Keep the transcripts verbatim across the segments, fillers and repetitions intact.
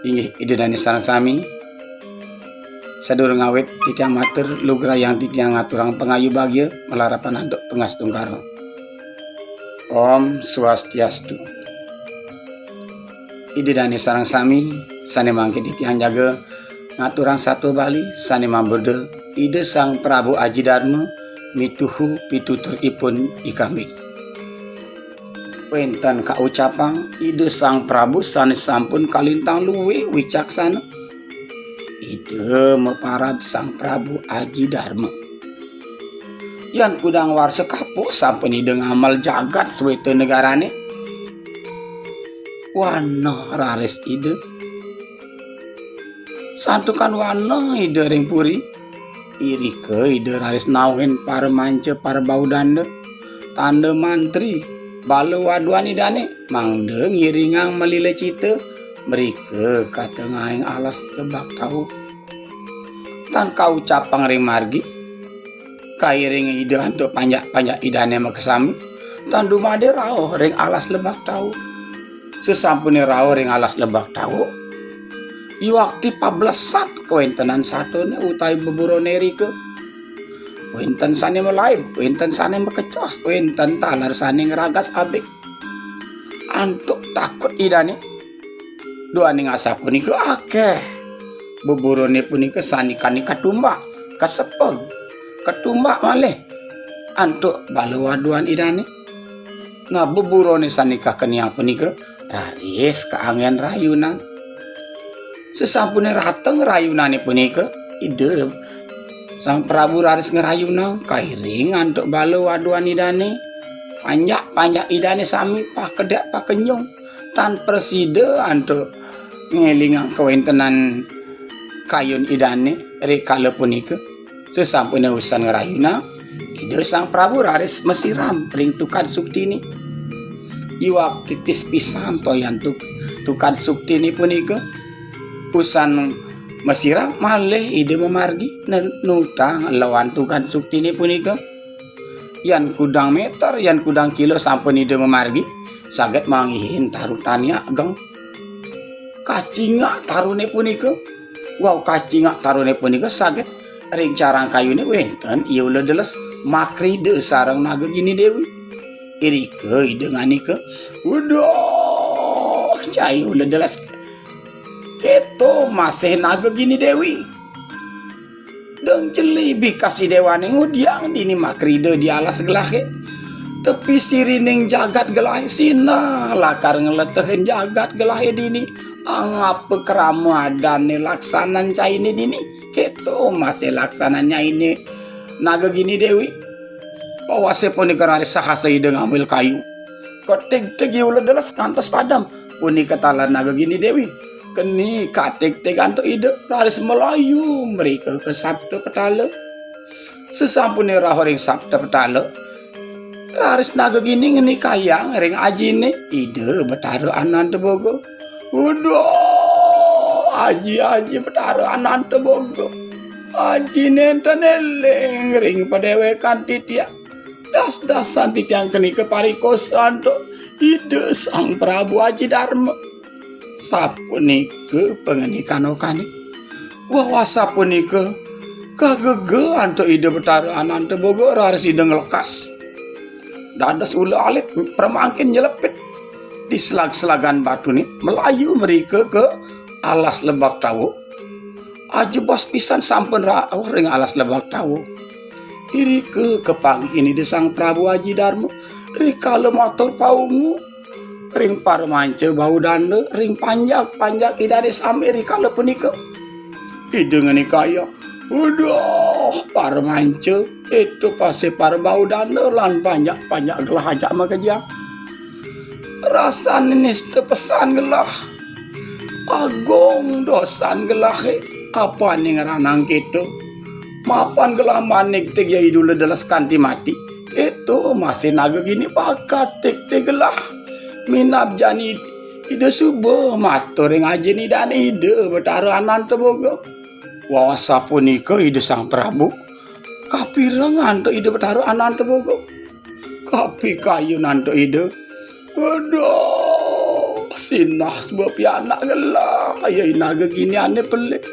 Inggih Ida Dané sareng sami. Sadurung ngawit titiang matur lugrayang titiang ngaturang pangayu bagia malarapan antuk pangastungkara. Om Swastiastu. Ida Dané sareng sami, sané mangkin titiang jaga ngaturang satua Bali sané mabeda Ida Sang Prabu Aji Darma mituhu pituturipun ikambing. Wénten kaucapang Ida Sang Prabu sané sampun kalintang luwih wicaksana. Ida maparab Sang Prabu Aji Darma. Yan kudang warsa kapok sampun Ida ngamel jagat Sweta Negarané. Waneh raris Ida. Santukan waneh Ida ring puri. Irika Ida raris nauhin para manca para baudanda, tanda mantri, bala waduan Idané, mangda ngiringang malila cita mrika katengahing alas Lebak Tawa. Tan kaucapang ring margi, kairing Ida antuk panjak-panjak Idané makasami, tan dumadi rauh ring alas Lebak Tawa. Sasampuné rauh ring alas Lebak Tawa, yuakti pablesat kawéntenan satuné utawi beburoné irika. Wénten sané malaib, wénten sané makecos, wénten taler sané ngragas abig. Antuk takut Idané. Duaning asapunika akéh beburoné punika sané katumbak, kasepeg, katumbak malih antuk bala waduan Idané. Nah, beburoné sané kakeniang punika raris kaanggén rayunan. Sasampuné rateng rayunané punika, Ida Sang Prabu raris ngrayunang kairing antuk bala waduan Idané. Panjak-panjak Idané sami pakedék pakenyung, tan prasida antuk ngélingang kawéntenan kayun Idané rikala punika. Sasampuné usan ngrayunang, Ida Sang Prabu raris masiram ring tukad suktiné. Iwak titis pisan toyan tuk-, tukad suktiné punika. Usan masiram malih Ida mamargi nen-, nutang lawan tukad suktiné punika. Yan kudang méter, yan kudang kilo sampun Ida mamargi, saget manggihin taru tani ageng. Kacingak taruné punika. Wau, kacingak taruné punika saget ring carang kayuné wénten ia ula deles makrida sareng Naga Gini Déwi. Irika Ida ngandika, "Uduh, cai ula deles kéto masih Naga Gini Déwi." Deng jeli bikas Idéwané ngudiang dini makrida di alas gelahé. Tepi sirining jagat gelahé, sinah lakar ngletehin jagat gelahé dini. Angapa krama adané laksanan cainé dini? Kéto masih laksanan nyainé Naga Gini Déwi. Pawasé punika raris sahasa Ida ngambil kayu. Katigtig ia ula deles kantos padem. Punika taler Naga Gini Déwi. Keni katigtig antuk Ida, raris malayu mrika ka Sapta Petala. Sasampuné rauh ring Sapta Petala, raris Naga Gini ngenikayang ring ajiné, Ida Betara Ananta Boga. "Uduh, aji, aji Betara Ananta Boga. Aji nénten éling ring padéwékan titiang. Das-dasan titiang keni kaparikosan antuk Ida Sang Prabu Aji Darma." Sapunika pangandikan okané. Wah, sapunika kagega antuk Ida Betara Ananta Boga, raris Ida nglekas. Dados ula alit pramangkin nyelepit di selag-selagan batuné, malayu mrika ka alas Lebak Tawa. Ajebos pisan sampun rauh ring alas Lebak Tawa. Irika kapanggih Ida Sang Prabu Aji Darma rikala matur paungu ring paramanca baudanda, ring panjak-panjak Idané sami rikala punika. Ida ngenikayang, "Uduh, paramanca, ento pasih para baudanda lan panjak-panjak gelah ajak makejang. Rasané nista pesan gelah. Agung dosan gelahé, apané ngranang kéto. Mapan gelah matigtig ia ula deles kanti mati. Kéto masih Naga Gini bakat tigtig gelah. Minab jani Ida suba matur ring Ajin Idané, Ida Betara Ananta Boga." Wah, sapunika Ida Sang Prabu kapireng antuk Ida Betara Ananta Boga. Kapikayun antuk Ida. Aduh, Sinah suba pianak gelah, ya I Naga Gini ané pelih.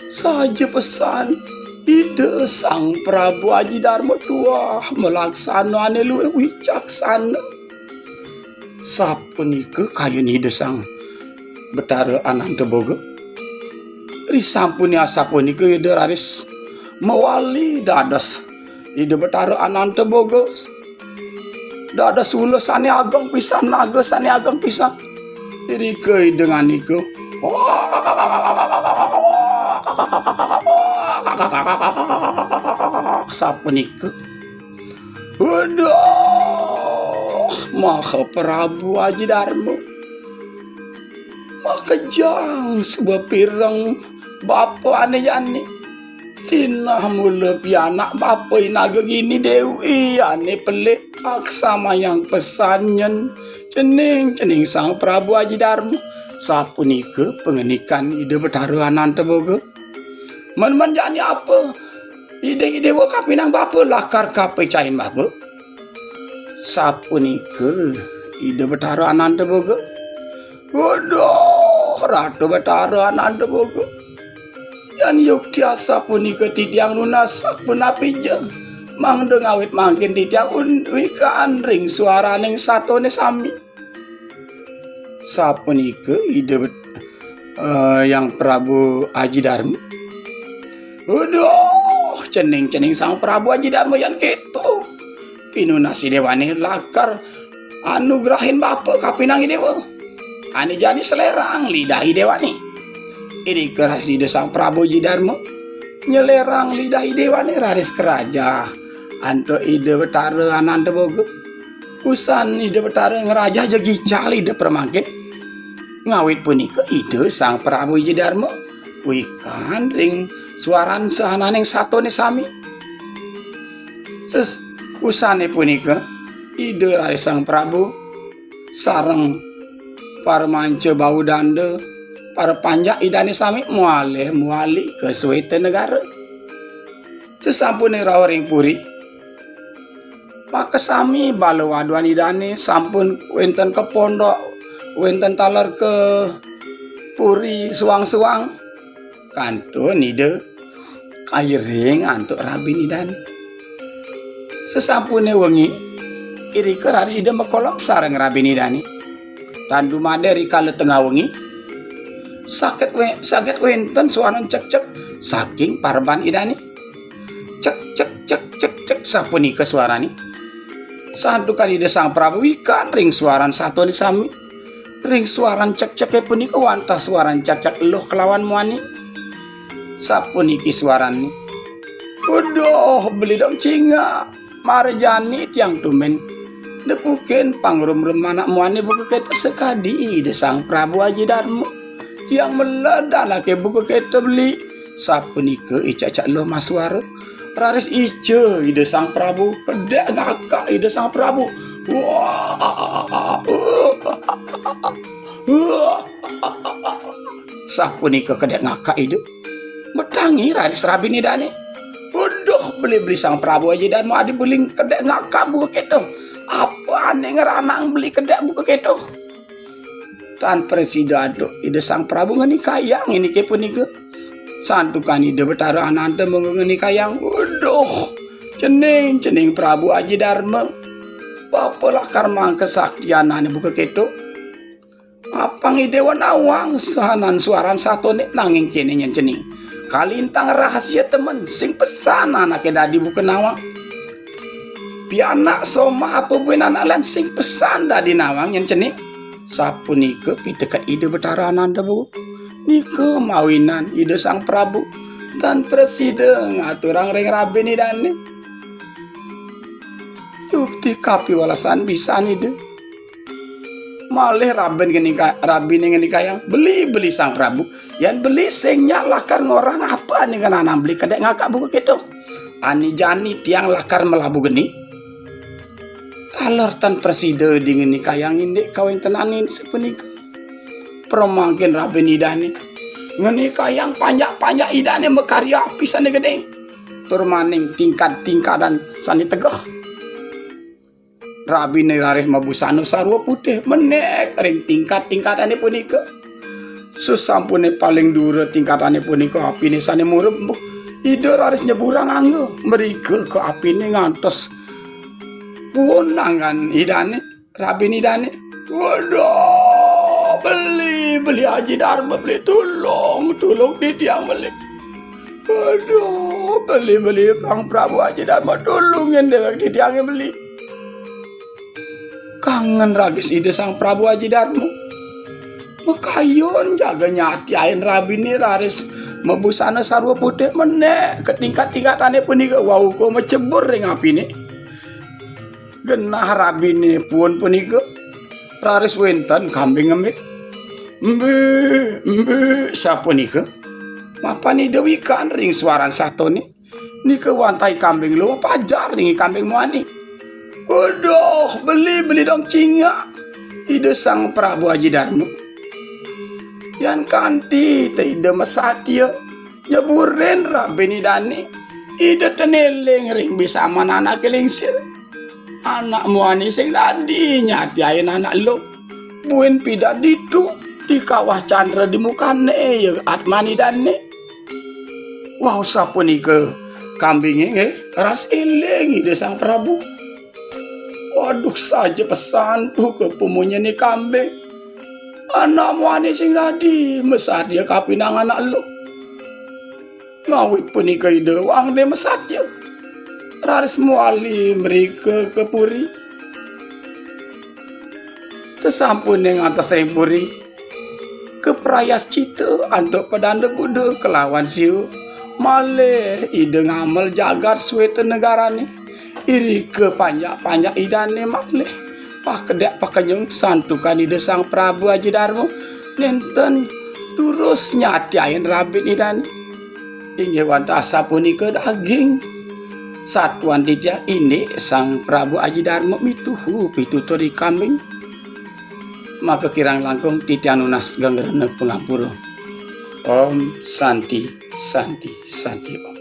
Saja pesan Ida Sang Prabu Aji Darma tuah malaksana ané luwih wicaksana. Sapunika kayun Ida Sang Betara Ananta Boga. Risampuné asapunika Ida raris mawali dados Ida Betara Ananta Boga. Dados ula sané ageng pisan, naga sané ageng pisan. Irika Ida ngandika, sapunika, "Aduh, Maha Prabu Aji Darma. Makejang suba pireng bapa ané jani. Sinah mula pianak bapa I Naga Gini Déwi ané pelih, aksamayang pesan nyén cening, cening Sang Prabu Aji Darma." Sapunika pangandikan Ida Betara Ananta Boga. "Men-men jani apa? Ida I Déwa kapinang bapa lakar kapicain bapa." Sapunika Ida Betara Ananta Boga. "Waduh, Ratu Betara Ananta Boga. Yan yukti asapunika titiang nunas sapunapi ja. Mangda ngawit mangkin titiang un-, wikan ring suaraning satoné sami." Sapunika Ida Bet-, eh, Yang Prabu Aji Darma. "Aduh, cening-cening Sang Prabu Aji Darma yan kéto. Pinunas I Déwané lakar anugrahin bapa kapinang I Déwa. Ané jani selérang lidah I Déwané." Irika raris Ida Sang Prabu Aji Darma nyelérang lidah I Déwané raris karajah antuk Ida Betara Ananta Boga. Usan Ida Betara ngrajah ja gical Ida pramangkin. Ngawit punika Ida Sang Prabu Aji Darma wikan ring suaran sahananing satoné sami. Ses-, usané punika Ida raris Sang Prabu sareng para manca bau danda, para panjak Idané sami malih mawali ka Sweta Negara. Sasampuné rauh ring puri, makasami bala waduan Idané sampun wénten ka pondok, wénten taler ka puri suang-suang, kantun Ida kairing antuk rabin Idané. Sasampuné wengi, irika raris Ida makolem sareng rabin Idané. Tan dumadé rikala tengah wengi, saget wé-, saget wénten suaran cekcek saking pareban Idané. Cek, cek, cek, cek, cek, sapunika suarané. Santukan Ida Sang Prabu wikan ring suaran satoné sami. Ring suaran cekceké punika wantah suaran cekcek eluh kelawan muani. Sapuniki suarané. "Uduh, beli dong cingak. Mara jani tiang tumbén nepukin pangrumrum anak muani buka kéto sakadi Ida Sang Prabu Aji Darma. Tiang meled anaké buka kéto beli." Sapunika icak-icak eluh masuara. Raris ica Ida Sang Prabu, kedék ngakak Ida Sang Prabu. Wah! Sapunika kedék ngakak Ida. Matangi raris rabin Idané. "Uduh, beli-beli Sang Prabu Aji Darma adi beli kedék ngakak buka kéto. Apa ané ngranang beli kedék buka kéto?" Tan prasida antuk Ida Sang Prabu ngnikayang indiké punika. Santukan Ida Betara Ananta mangda ngnikayang, "Uduh, cening, cening Prabu Aji Darma. Bapa lakar mangka saktian ané buka kéto. Apang I Déwa nawang sahanan suaran satoné, nanging kéné nyén cening. Kalintang rahasia temen, sing pesan anaké dadi buka nawang. Pianak somah apa buin anak lan sing pesan dadi nawang nyén cening." Sapunika piteket Ida Betara Ananda Bawa. Nika mawinan Ida Sang Prabu tan prasida ngaturang ring rabin Idané. Yukti kapiwalesan pisan Ida. Malih rabin ngenika-, rabiné ngenikayang, "Beli, beli Sang Prabu, yan beli sing nyak lakar ngorahang apa ané ngenanang beli kedék ngakak buka kéto. Ané jani tiang lakar malabuh geni." Taler tan prasida Ida ngenikayang indik kawéntenané sapunika. Pramangkin rabin Idané ngenikayang panjak-panjak Idané makarya api sané gedé, tur maning tingkad-tingkadan sané tegeh. Rabine raris mabusana sarwa putih menék ring tingkat-tingkatane punika. Sasampune paling dura tingkatane punika apine sane murub, Ida raris nyeburang angga mrika ka apine ngantos puun anggan Idane, rabin Idane. "Waduh, beli, beli Aji Darma, beli, tulung, tulung titiang, beli. Waduh, beli, beli Sang Prabu Aji Darma, tulungin dewek titiange, beli." Kangen raris Ida Sang Prabu Aji Darma. Makayun jaga nyatiain rabine raris mabusana sarwa putih menék ka tingkat-tingkatane punika, wau ka macebur ring apine. Genah rabine puun punika, raris wenten kambing ngembik. "Embik, embik," sapunika. Mapan Ida wikan ring swaran satone. Nika wantah kambing luh pajar ring kambing muani. "Waduh, beli, beli dong cingak Ida Sang Prabu Aji Darma." Yan kanti te Ida masatya nyeburin rabin Idane, Ida ten eling ring bisaman anake lingsir. Anak muani sing dadi nyatiain anak luh. Buin pidan ditu di kawah candra di mukane ya atman Idane. Wau sapunika kambinge nggih, raris eling Ida Sang Prabu. Waduh, saja pesan tuh ke pamunyene kambing. Anak muani sing dadi masatya kapining anak luh. Ngawit punika Ida wangde masatya. Raris mawali mrika ka puri. Sasampune ngantos ring puri, kaprayascita antuk padanda Buddha kalawan Siwa, malih Ida ngamel jagat Sweta Negarane. Irika panjak-panjak Idane malih pakedek pakenyung santukan Ida Sang Prabu Aji Darma nenten durus nyatiain rabin Idane. Inggih wantah asapunika daging satuan titiang indik Sang Prabu Aji Darma mituhu pitutur ri kambing. Maka kirang langkung titiang nunas geng rena pangampura. Om Santi, Santi, Santi Om.